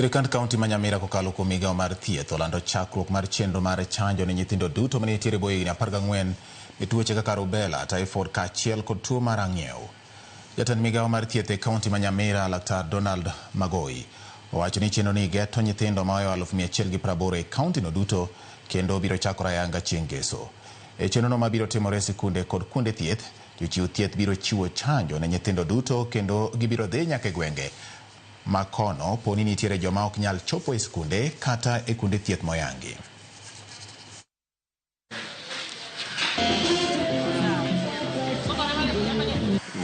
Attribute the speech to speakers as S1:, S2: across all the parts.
S1: Sirkand kaunti ma Nyamira kokalo kuom migawo mar thieth olando chakruok mar chenro mar chanjo ne nyithindo duto ma nitiere bwo higni 14 e tuoche kaka rubella, typhoid kaachiel kod tuo mar ang'iew. Jatend migawo mar thieth e kaunti ma Nyamira, Laktar Donald Magoi, owacho ni chenro ni geto nyithindo maoyo 180,000 e kaunti no duto kendo biro chakore ayanga chieng' ngeso. E chenro no mabiro timore e sikunde kod kuonde thieth, jochiw thieth biro chiwo chanjo ne nyithindo duto kendo gibiro dhi nyaka e gwenge ma kono poni nitiere joma ok nyal chopo e skunde kata e kuonde thieth moyangi.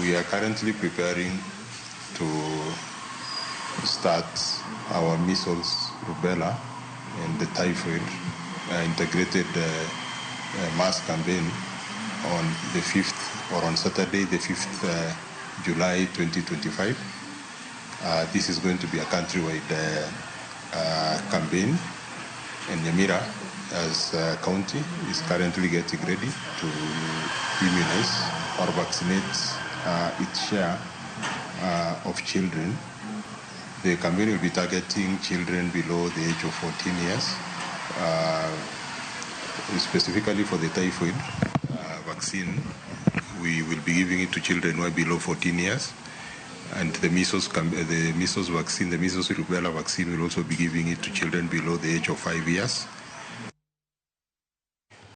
S2: We are currently preparing to start our measles, rubella, and the typhoid integrated mass campaign on the 5th or on Saturday, the 5th July 2025. This is going to be a countrywide campaign, and Nyamira as a county is currently getting ready to immunize or vaccinate its share of children. The campaign will be targeting children below the age of 14 years, specifically for the typhoid vaccine. We will be giving it to children who are below 14 years. And the measles, the measles vaccine, the measles rubella vaccine, will also be giving it to children below the age of 5 years.